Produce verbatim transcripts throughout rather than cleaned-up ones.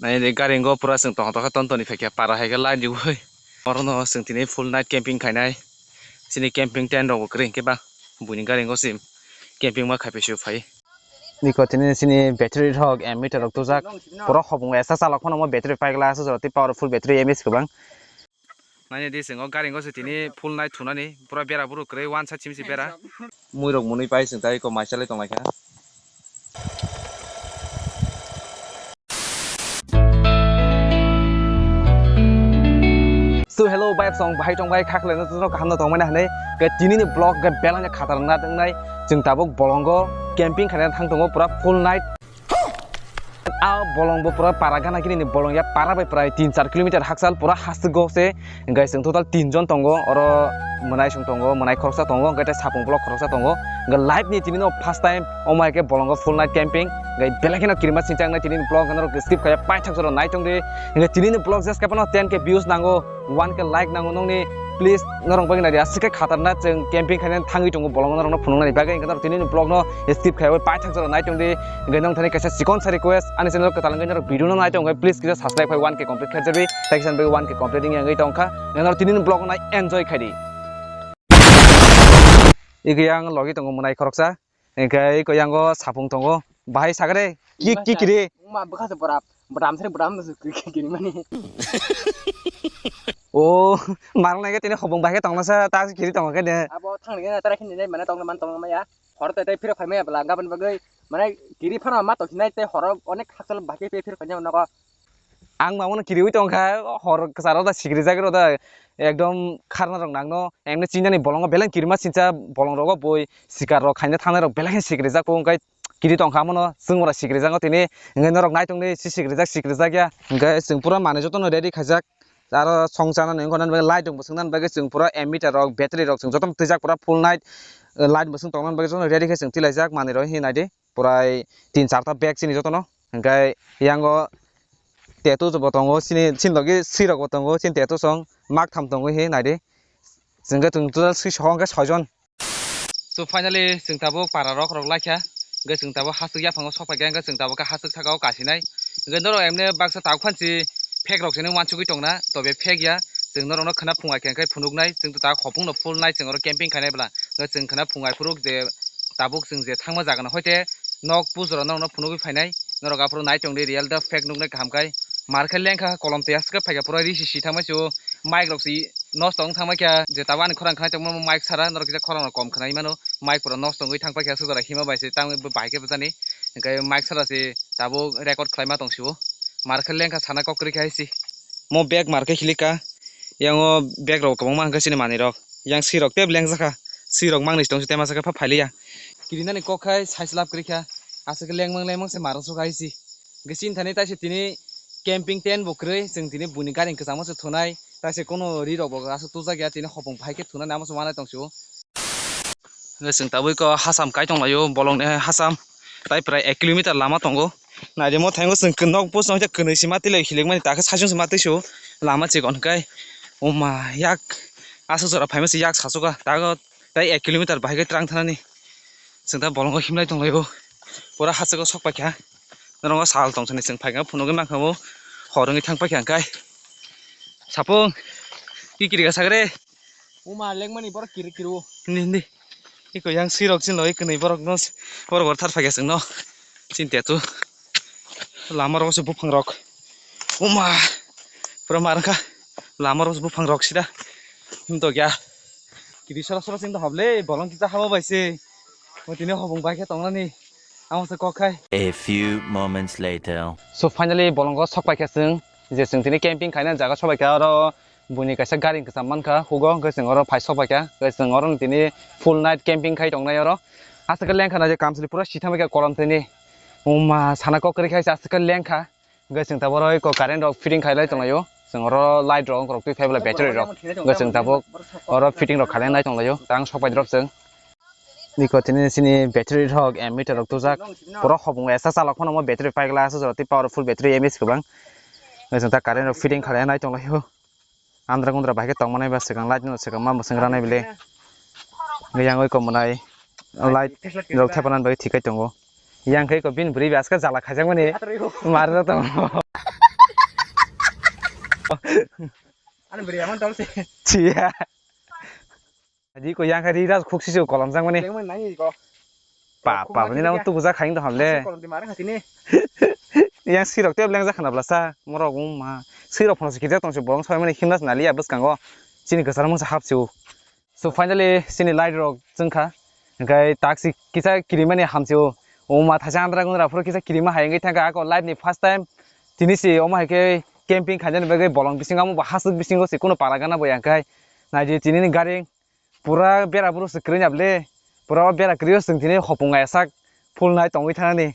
Nai di gari wngkha pura chwng tongthok khe ton toni phaikha para hai khe light riwi. Orono chwng tini full night camping khainai. Chini camping tent rokbo kwrwi hwnkhe ba buini gari wngkha se camping ma khaiphai se phai. Niko tini chini battery rok ammeter rok tujak. Pura hopung esa chalok phano omo battery paigla aswk jora tei powerful battery M S kwbang. Naina di chwng o gari wngkha se tini full night thunani pura bera buru kwrwi one side simi se bera. Mui rok mwnwi pai chwng tei eko mai chalai tonglaikha. So hello bai song bahai tong bai khaklai no kaham no tongmani hanai ke tini ni vlog ke belai khatarnak wngnai chwng tabuk bolongo camping khaina thang tongo pura full night. A bolong bo pura para gana kini ni bolong ya para bai prai tin char kilometer haksal pura hasuk go se. Hingke chwng total tin jon tongo, oro mwnai song tongo, mwnai khoroksa tongo, hingke tei sapung bolong khoroksa tongo. Hingke live ni tini no first time omo hai khe bolongo full night camping. Hingke belai kheno kirima singchang nai tini ni vlog no skip khaiya paithak jora nai tong di. Hingke tini ni vlog jeska phano ten K views nango, one K like nango nongni, please norok bagwi nai di aswk khe khatarnak chwng camping khaina thangwi tongo bolongo norok no phunuknani bagwi. Hingke norok tini ni vlog no skip khaiya paithak jora nai tong di. Hingke nong thani kaisa chikon sa request, ani channel kwtal wngwi norok video no nai tong khe, please kisa subscribe khai one K complete khe jabi, tei kisa bagwi one K complete wngya wngwi tong kha. Hingke norok tini ni vlog no nai enjoy khai di. Iko yang logi tongo mwnai khoroksa, hingke iko yango sapung tongo, bahai sagre ki ki kiri. Ma bwkha se bora, bwdam sari bwdam se kiri mani. O, marang nai khe tini hopung bahai khe tongna sa ta kiri tongo khe de. Abo thang ni na tara khe ni nai mana tong man tong maya. Hor tai tai phirok phaimaya bwla gaboni bagwi, mane kiri phano ma tongsinai tei horo onek hakchal bahai khe phirok phaimaya nogo. Ang mamano kiriwi tongkha, hor kwcharo da sikrijak rw da, ekdom kharna rok nangno, emni chinani bolongo belai kirima sincha bolong rogo bui sikar rok khaina thangnai rok belai khe sikrijak bo wngkha, kiri tongkha mano chwng ora sikrijak tini, hwnkhai norok nai tongdi si sikrijak sikrijak ya, hwnkhe chwng pura manwi jotono ready khaijak. Aro song chanani wngkha nini bagwi light rok bo swngnani bagwi chwng pura ammeter rok, battery rok chwng jotono twijak pura full night, eh, light bo swng tongnani bagwi jotono ready khe chwng twilaijak manwi rok hinwi naidi. Purai tin charta bag chini jotono. Hwnkhe yango tattoo bo tongo, chini, chini logi swi rok bo tongo, chini tattoo song mak tham tongo hinwi naidi. Chwng khe chwng total swi soho hwnkhe soijon. So finally chwng tabuk para rok rok laikha, hwnkhe chwng tabuk hasuk yaphango sok paikha, hwnkhe chwng tabuk khe hasuk saka o kasinai, hwnkhe norok emne baksa tabuk phansi fake rok sini wansugwi tongna, tobe fake ya, chwng norok no khwna phungai khe hwnkhe phunuknai, chwng tabuk hopung no full night chwng oro camping khainai bwla, hwnkhe chwng khwna phungai phuru je tabuk chwng je thangma jaga no hoite nok pujo rok norok no phunugwi phainai, norok aphuru nai tongdi real da fake nuknai kaham khai, mar khe lengkha kolom tei aswk khe phaikha pura risi si thangmai se o mic rok si. Nosto wng thangbai kha, je tabuk ani khorang khwnai tongma mic sara, norok kisa khorang rok kom khwnai mano, mic pura nosto wngwi thangbai kha, aswk jora hima bai se tangwi bo bahai khe bwchani, hwnkhe mic sara se tabuk record khwlaima tong sio, mar khe lengkha sana kok kwrwi kha hai se. Mo bag mar khe khili kha, yango bag rok kwbangma hwnkhe chini manwi rok, yang swi rok tei lengjak kha, swi rok mangni tong si tei masa khe pha phailiya, kirinani kok khai sai slap kwrwi kha, aswk khe lengmang lengmang se mar rok suk hai se. Hwnkhe chini thani taise tini camping tent bo kwrwi, chwng tini buini gari kwchangma se thunai, taise kono ri rok bo aswk tujak ya, tini hopong bahai khe thunani amo se uanai tong sio. Hwnkhe chwng tabuk khe hasam kai tong laio, bolong ni hasam, tai prai ek kilometer lama tongo. Naidi mo thango chwng nok buchung khe kwnwi se ma twi lai hilik mani, takhe saichung se ma twi sio, lama chikon hwnkhe. Oma yak aswk jora phaima se yak sachuka, tago tai ek kilometer bahai khe twlang thanani. Chwng ta bolongo himlai tonglaio. Pura hachwk o sok paikha. Norok sal tong thani chwng phaikha phunugwi mankha bo. Hor wngwi thang paikha hwnkhe. Sapung. Ki kiri ka sagre. Uma lengmani borok kiri kiri o. Hindi hindi. Iko yang sirok chin loi kwnwi borok no. Borok hor thar phaikha chwng no. Chin tetu. Lama rok se buphang rok. Uma. Pura mar wngkha. Lama rok se buphang rok sida. Himtok ya. Kiri sora sora sing tongkha ble, bolong kisa habo bai se. Mo tini hobong bai khe tongnani. Amo se kok khai. A few moments later. So finally bolongo sok pai kha chwng, je chwng tini camping khaina jaga sobai kha oro buini kaisa gari kwcham mankha hugo, hwnkhe chwng oro phai sok pai kha, hwnkhe chwng oro tini full night camping khai tongnai oro. Aswk khe lengkha na je kamchwlwi pura sitham bai kha kolom tini. Uma sana kok kwrwi khai se aswk khe lengkha. Hwnkhe chwng tabuk oro eko current rok fitting khailai tonglaio. Chwng oro light rok wngkhorok twi phai belai battery rok. Hwnkhe chwng tabuk oro fitting rok khailai nai tonglaio. Tang sok pai drop chwng. Niko tini chini battery rok ammeter rok tujak. Borok hopung esa chalok phano omo battery paigla aswk jora tei powerful battery M S kwbang. Hwnkhe chwng ta current rok fitting khailai nai tonglaio. Andra gundra bai khe tongmani ba swkang light no swkang ma mwswng ranai bile. Yang oi kom mwnai light rok thepanani bagwi thik khai tongo. Yang khe ko bini bwrwi bai aska jala khaijakmani mar jatong. Ani bwrwi emon tol se. Chiya. Adi ko yang kha ri ras khuk si se kolom jang mani. Yang mani nai ko. Pa, Khuk pa ma ni na khe tu buja khaing to hamle. Kolom di mare kha tini. Yang sirok te leng ja khana bla sa. Morok um ma. Sirok phano se kija tong se bolong soi mani khimna nali ya bwskango. Chini kwcharo mungsa hap se o. So finally chini light rok chwngkha. Hingkai taksi kisa kirimani hamsio. O ma thaisa andra gundra phuru kisa kirima hai wngwi thangkha ako life ni first time. Tini si omo hai khe camping khainani bagwi bolong bisingo amo bo hasuk bisingo si kuno para gana bo ya hingkai. Naidi tini ni gari pura bera buru se kwrwi nabli. Pura o bera kwrwi o chwng tini hopung ai sak. Phul nai tongwi thanani.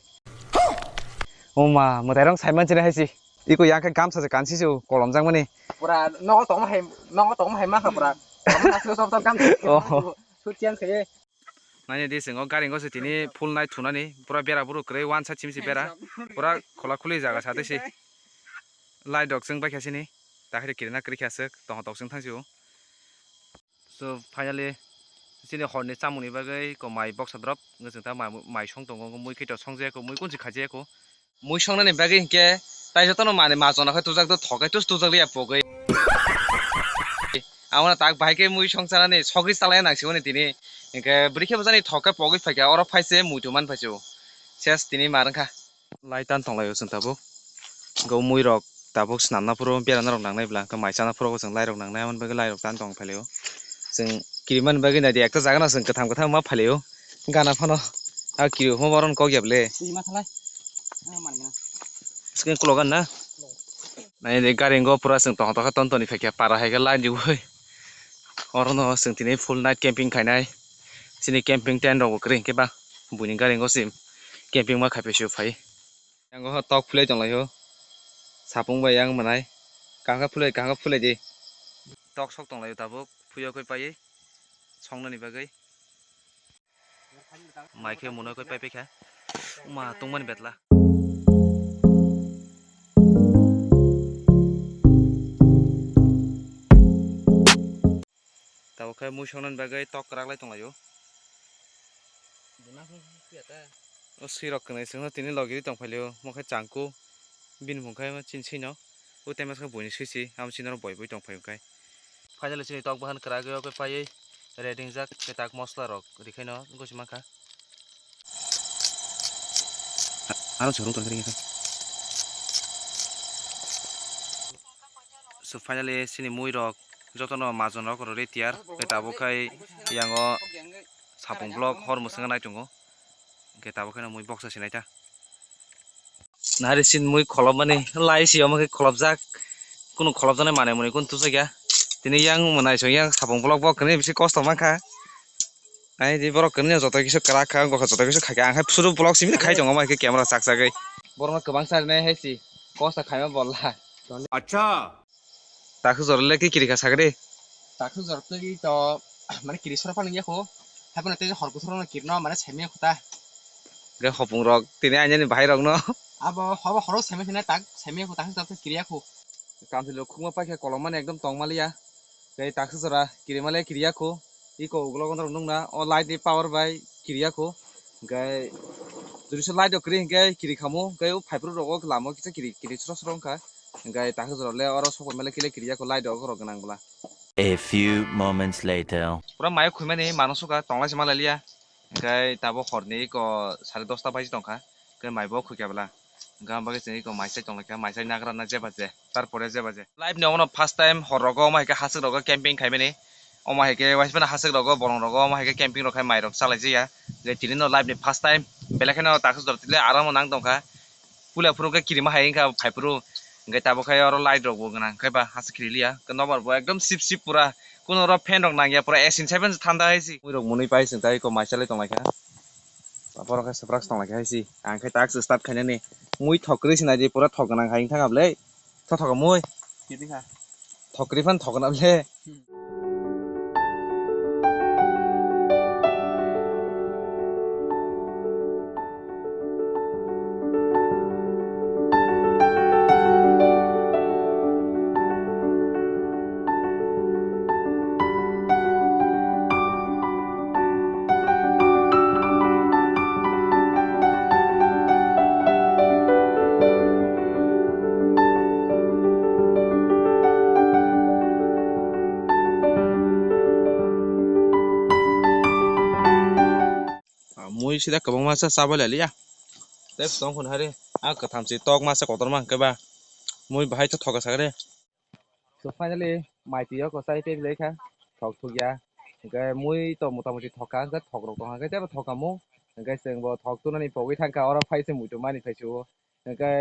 Oma, mwtairong saiman chini haisi. Iko yang khe gamsa se kansi se kolom jang mani. Pura nogo tongma hai, nogo tongma hai makha pura. Tongma nasu sob sob gamsa. Oh. Sut change khaye. Nai di singo gari ngo se tini phul nai thunani pura bera buru kwrwi one side simi se bera. Pura khola khuli jaga sa tei se. Light rok chwng bai kha sini. Tahri kirina kwrwi kha se tong tok chwng thang se o. So finally chini horni chamungni bagwi ko mai boksa drop wngkha chwng ta mai, mai song tongo, wngkha mui khe to songjaya ko, mui kunchi khajaya ko. Mui songnani bagwi hinkhe tai jotono mani ma chona khai tujak do thokai tus tujak liya pogwi. Amona tak bahai khe mui song chanani sogwi chalaiya nangsigo ni tini. Hinkhe bwrwi khe bwsani thokai pogwi phaikha oro phaise muitu man phaisio. Ses tini mar wngkha. Lai tan tonglaio chwng tabuk. Hwnkhe o muirok tabuk swnamna phuru bera norok nangnai bwla, hwnkhe mai chana phuru bo chwng lairok nangnai, aboni bagwi lairok tan tong phailio. Chwng kirimani bagwi naidi ekta jagano chwng kwtham kwtham ma phailio. Gana phano a kiri hwnba bohrokni kok ya bwle. Sini ma thalai. Ang mani gana. Sini kulo gan na? Nai de gari ngo pura chwng tong tong khe ton toni phaikha para hai khe line riwi. Orono chwng tini full night camping khainai. Chini camping tent rok bo kwrwi hwnkhe ba buini gari ngo se camping ma khai phai se phai. Yang o tok phulai tong lai o. Sapung bai yang mwnai. Kaham khe phulai, kaham khe phulai di. Tok sok tong lai o tabuk. Phuyokgwi paiwi songnani bagwi. Mai khe mwnai khe pai paikha. Ma tungmani betla. Tabuk khe mui songnani bagwi tok kwrak lai tong lai o. O swi rok kwnwi chwngno tini logi ri tong phailio, omo khe changku bini mung khe chini swi no. O tei masa khe buini swi si, amo chini oro boi boi tong phai o khe. Finally chini tok bahan kwrak o khe paiwi ready wngjak, khe tak mosola rok rikhaino wngwi se mankha. Ano chwrwng tongkha. So finally chini mui rok jotono majon rok rwrwi tiyar, khe tabuk khai yango sapung block hor mwswngo nai tongo, khe tabuk khe mui boksa sinai ta. Nari sin mui kholopmani lai si omo khe kholopjak, kunu kholopjaknai manwi mwnwi kunu tujakya. Tini yang mwnai song yang sapung block bo kwrwini bisi kosto mankha. Ai di borok kwrwini joto kisa kwrak kha, wngkha joto kisa khaikha, ang khe suru block simi khai tongo, omo hai khe camera chak chagwi. Borokno kwbangsa rinai hai si kosto khaima bolla. Acha. Takhuk jora le khe kiri kha sagri. Takhuk jora twi to mane kiri sora phano yakho. Haphano tei hor kuthur no kirno mane semi khuta. Ge hopung rok tini aini bahai rok no. Abo hobo horo semi khna tak semi khuta takhuk jora kiri yakho. Kamchwlwi khukma paikha kolom mani ekdom tong maliya. Tei takhuk jora kiri maliya kiri yakho. Iko ulo gonda rok nukna o light ni power bai kiri yakho. Hingke jodi se light rok kwrwi hingke kiri khamu, hingke o phaipru rogo lama o kisa kiri, kiri sro sro wngkha. Hingke takhuk jora le oro sokphaima le kile kiri yakho light rok rok gwnang bwla. A few moments later. Pura mayo khumani mano suka tonglai se malai liya. Hingke tabuk horni iko sare dosta baji tongkha. Hingke mai bo khukya bwla. Hingke ang bagwi chwng iko mai chai tonglaikha, mai chai nagra na jeba je, tarpore jeba je. Life ni omo no first time hor rogo omo hai khe hasik rogo camping khaimani. Omo hai khe waismano hasik rogo, bolong rogo, omo hai khe camping rok khai mai rok chalai jaya. Je tini no life ni first time, belai kheno takhuk jora tile aram o nang tongkha. Puila phuru khe kirima hai wngkha phai phuru. Hingke tabuk khai oro light rok bo gwnang khai ba hasik kiri liya. Nobar bo ekdom sip sip pura. Kuno oro fan rok nangya, pura A C ni sai phano thanda hai si. Mui rok mwnwi pai chwng tai ko mai chalai tonglaikha. Borok khe swprak tonglaikha hai si. Ang khe tak se start khainani. Mui thok kwrwi se naidi pura thok gwnang hai wngthang ablei. Tho thoka mui. Kiti kha. Thok kwrwi phan thok gwnang le. Sida kwbangma sa chabai lai liya. Tei tong phun hari. A kwtham si tok masa kotor ma hwnkhe ba. Mui bahai to thoka sakre. So finally, mai twi o ko chai pek lai kha. Thok thuk ya. Hwnkhe mui to mota moti thoka, hwnkhe thok rok tong kha, hwnkhe tebo thoka mung. Hwnkhe chwng bo thok tunani pogwi thang kha, oro phai se muitu mani phai se o. Hwnkhe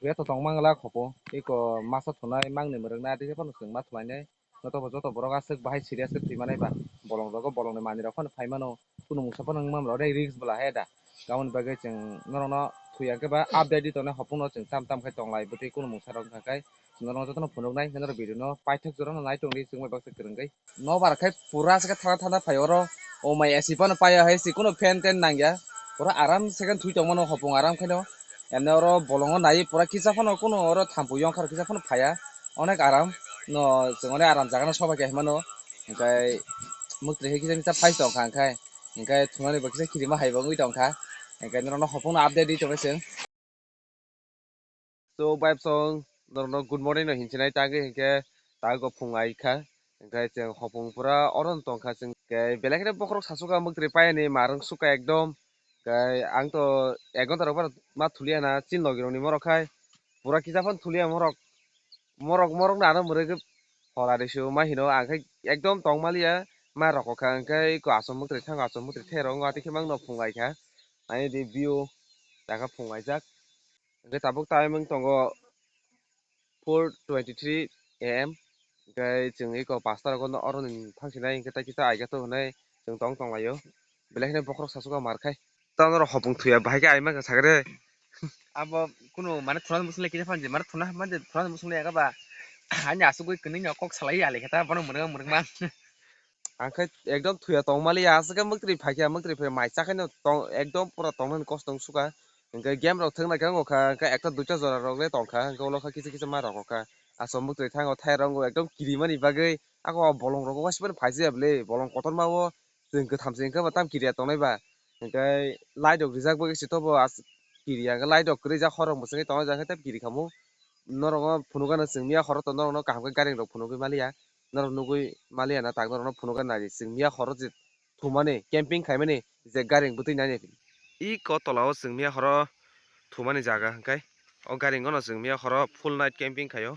thuya to tong mangla khopo. Iko masa thunai mangni mwrwknai, adikhe phano chwng ma thulainai. Joto bo joto borok aswk bahai serious khe thwi manai ba, bolong rogo bolongni manwi rok phano phai mano, kunu mungsa phano wng manbra, onek risk bwla he da. Aboni bagwi chwng norokno thwi ya khe ba update di tongnai, hopungno chwng tam tam khe tong lai, bwtwi kunu mungsa rok wngkha khe chwng norokno jotono phunuknai, hwnkhe norok video no paithak jora no nai tongdi, chwng bai baksa kwrwngwi. Nobar khe pura se khe thana thana phai oro, o mai A C phano paiya hai se, kunu fan ten nangya, pura aram se khe thwi tong mano hopung aram khe no. Ene oro bolongo nai pura kisa phano kunu oro thampui yongkha rok kisa phano phaiya. Onek aram no chwng onek aram jaga no sobai khe hinmano. Hwnkhe mwktwi hai kisa kisa phai tongkha hwnkhe. Hwnkhe thumani bo kisa kirima hai bo wngwi tongkha. Hwnkhe norokno hopungno update di tongwi chwng. So, bai song norokno good morning no hinchinai tangwi hwnkhe tago phung ai kha. Hwnkhe chwng hopung pura oro no tongkha chwng. Hwnkhe belai kheno bokhorok sasukha mwktwi payani marwng sukha ekdom. Hwnkhe ang to ek ghonta rok phano ma thuliya na chini logi rokni morok khai pura kisa phano thuliya morok. Morok morok no ano mwrwk hora risu ma hino ang khai ekdom tong maliya ma rokokha hwnkhe iko achom mwktwi thango achom mwktwi therok wngkha tei khe mangno phung ai kha. Ani di view taka phung aijak. Hwnkhe tabuk time wng tongo four twenty three A M. Hwnkhe chwng iko pasta rogo no oro ni thang sinai hwnkhe tei kisa aijato hinui chwng tong tong laio. Belai kheno bokhorok sasukha mar khai. Tamo rok hopung thuya bahai khe ai mankha sakhe. Abo kunu mane thuna musung le kisa phan je mane thuna mane thuna musung le yaga ba. Ani asugui kwnwi no kok salai ya le khe ta bono mwrwk mwrwk ma. Ang khe ekdom thuya tong maliya, aswk khe mwktwi phai khe, mwktwi phai mai cha khe no tong, ekdom pura tong nani kosto wng sukha. Hwnkhe game rok thwk nai khe wng kha, hwnkhe ekta duita jora rok le tong kha, hwnkhe ulo khe kisa kisa ma rok kha. Aswk mwktwi thango thai rok wng ekdom kirimani bagwi, ako bolong rok waisa phano phai jaya bwle, bolong kotorma o chwng kwtham se hwnkhe bo tam kiriya tongnai ba. Hwnkhe light rok rijak bagwi se tobo as-, kiriya hwnkhe light rok kwrwi jak, hor rok mwswngwi tongo, hwnkhe tei kiri khamu. Norok o phunukgano chwng miya horo to norokno kaham khe gari rok phunugwi maliya. Norok nugwi maliya na tak norokno phunukgwi nai di. Chwng miya horo je thumani camping khaimani je gari bwtwi nai nai. Iko tola o chwng miya horo thumani jaga hwnkhe o gari no chwng miya horo full night camping khaio.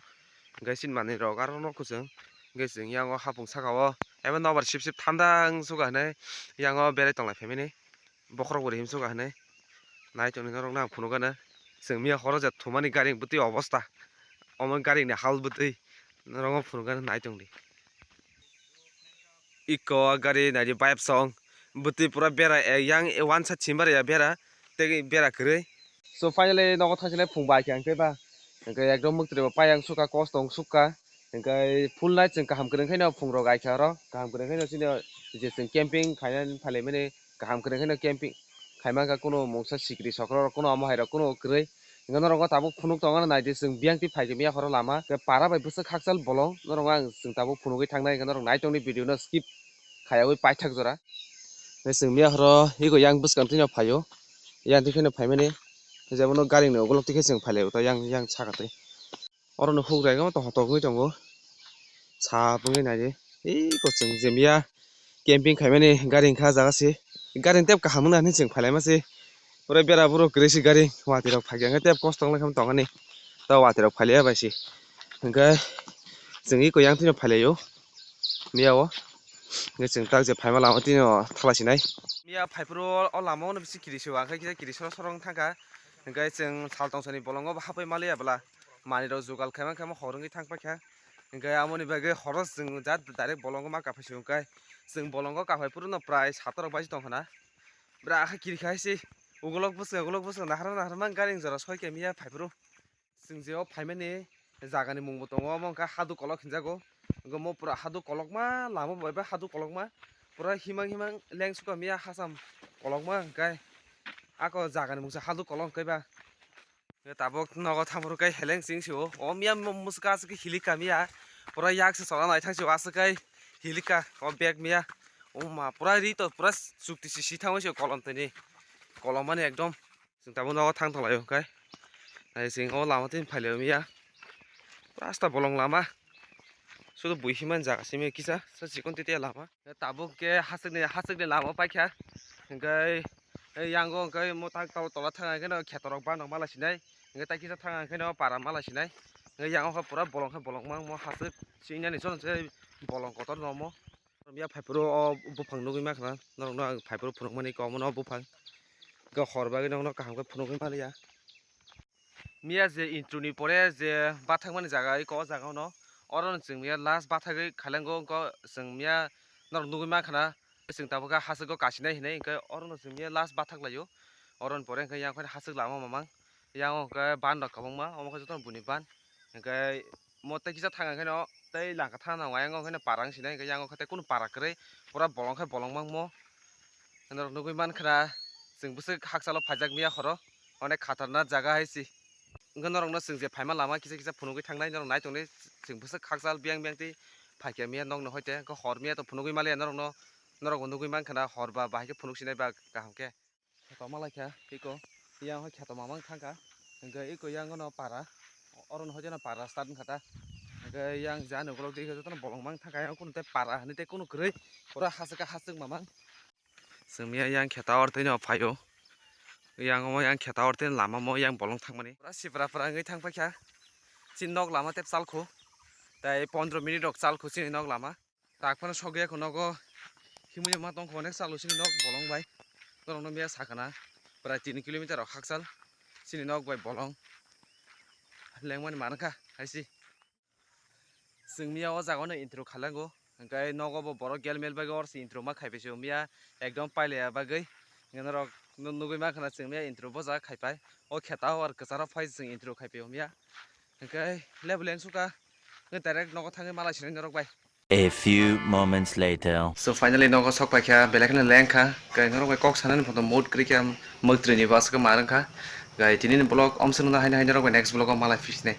Hwnkhe sini manwi rok aro nokho chwng hwnkhe chwng yang o hapung saka o ebo nobar sip sip thanda wng suka hinui yang o berai tonglai phaimani. Bokhorok bo rihim suka hinui nai tongni norok no ang phunukgana. Chwng miya horo je thumani gari bwtwi obostha, omo gari ni hal bwtwi norok no phunukgana nai tongdi. Iko gari nai di vibe song bwtwi pura bera, eh, yang, eh, wansa chimbar ya bera tei bera kwrwi. So finally nogo thangsinai phung bai khe ang tei ba hwnkhe ekdom mwktwi bo payang sukha kosto wng sukha. Hwnkhe full night chwng kaham kwrwng khe no phung rok ai kha oro kaham kwrwng khe no chini je chwng camping khainani phailaimani kaham kwrwng khe no camping khaima kha kunu mungsa sikri sokro rok kunu omo hai rok kunu kwrwi. Hwnkhe norok o tabuk phunuk tongmani nai di chwng biyang twi phai khe miya horo lama khe para bai bwswk hakchal bolong norok ang chwng tabuk phunugwi thangnai hwnkhe norok nai tongdi video no skip khaiyawi paithak jora. Hwnkhe chwng miya horo ego yang bwskang twi no phaio yang twi khe no phaimani jebono gari ni ukulok twi khe chwng phailaio ta yang yang saka twi. Oro no huk rai no tong tong wi tongo. Sap wngwi nai di. Ei kochwng je miya camping khaimani gari wngkha jaga se. Gari tep kaham wngna hinwi chwng phailaima se. Pura bera buro kwrwi se gari. Watwi rok phai khe tep kosto wngkha tongmani. Ta watwi rok phailaiya bai se. Hwnkhe chwng eko yang twi no phailaio. Miya o. Hwnkhe chwng tak je phaima lama twi no thala sinai. Miya phaiphuru o lama o no bisi kiri se o. Ang khe kiri soro soro wng thang kha. Hwnkhe chwng sal tong sani bolongo bo hapwi maliya bwla. Manwi rok jugal khaima khaima hor wngwi thang paikha. Hwnkhe amoni bagwi horo chwng jat direct bolongo ma kaphai se hwnkhe chwng bolongo kaphai phuru no prai sato rok baji tong khna. Bwra khe kiri khai se ukulok bwswk ukulok bwswk naharma naharma gari jora soi khe miya phai phuru. Chwng je o phaimani jagani mungbo tongo omo hwnkhe Hadu Kolok hinjago. Hwnkhe omo pura Hadu Kolokma lama bo eba Hadu Kolokma pura himang himang leng sukha miya hacham kolokma hwnkhe ako jagani mungsa Hadu Kolok hwnkhe ba. Tabuk nogo thampuru khe heleng sing sio. O miya mwswk aswk khe hilik kamiya. Pura yak se chwla naithang sio aswk khe hilik ka o bag miya. O ma pura ri to pura chukti si si thangwi sio kolom tini. Kolom mani ekdom. Chwng tabuk nogo thang tong laio khe. Nai chwng o lama tini phai laio miya. Pura asta bolong lama. Sudu bui himani jaga simi kisa sa chikon titi lama. Tabuk khe haswkni haswkni lama paikha. Hwnkhe Ei yango hwnkhe mo tak tola tola thang hwnkhe no khetorok banok mala sinai. Hwnkhe tai kisa thang hwnkhe no para mala sinai. Hwnkhe yango khe pura bolong khe bolong mang mo hasuk sinani chwng se bolong kotor no mo. Ya phaiphuru o buphang nugwi mankha na norokno ang phaiphuru phunukmani kok omono o buphang. Hwnkhe hor bagwi nokno kaham khe phunugwi maliya. Miya je intro ni pore je bathakmani jaga eko o jaga ono, oro no chwng miya last bathagwi khailango, wngkha chwng miya norok nugwi mankha na, chwng tabuk khe haswk o kasinai hinwi, hwnkhe oro no chwng miya last bathak laio. Oro ni pore hwnkhe yang phai haswk lama mamang, yang o hwnkhe ban rok kwbangma, omo khe jotono buini ban, hwnkhe mo tei kisa thang hwnkhe no tei langka thang nang ayang o hwnkhe no parang sinai, hwnkhe yang o khe tei kunu para kwrwi, pura bolong khe bolong mangmo. Norok nugwi mankha na, chwng bwswk hakchalo phaijak miya khoro, onek khatarnak jaga hai se. Hwnkhe norokno chwng je phaima lama kisa kisa phunugwi thangnai, norok nai tongdi, chwng bwswk hakchal biyang biyang twi phaikha miya nokno hoite, hwnkhe hor miya to phunugwi maliya norokno, norokbo nugwi mankha na hor ba bahai khe phunuk sinai ba kaham khe. Kheto malaikha eko, yang hoi kheto mamang thangkha, hwnkhe eko yang ono para, oro no hoite no para start wngkha ta, hwnkhe yang jani ukulok dikhe jotono bolong mang thangkha, yang kunu tei para hinwi tei kunu kwrwi, pura haswk khe haswk mamang. Chwng miya yang kheto ortwi no phaio. Yang omo yang kheto ortwi lama mo yang bolong thangmani. Pura sipra pra wngwi thangpaikha. Chini nok lama tei chalkhu. Tai pondro minute rok chalkhu chini nok lama. Tak phano sogwi ekho nogo himwi ma tongkho onek chalo chini nok bolong bai. Norokno miya sakana. Prai tin kilometer rok hakchal. Chini nok bai bolong. Lengmani mankha haisi. Chwng miya o jaga no intro khailango, hwnkhe nogo bo borok gelmel bagwi oro se intro ma khaipai se miya, ekdom pailaiya bagwi. Hwnkhe norok nu-, nugwi mankha na chwng miya intro bo jaga khaipai, o kheto or kwcharo phai chwng intro khaipai miya. Hwnkhe lebu leng sukha, hwnkhe direct nogo thangwi malai sinai norok bai. A few moments later. So finally nogo sok paikha, belai kheno lengkha, hwnkhe norok bai kok sanani photo mood kwrwi khe mwktwini bwswk ma rwngkha. Hwnkhe tinini vlog omswk nukna haino haino norok bai next vlog o malai phisinai.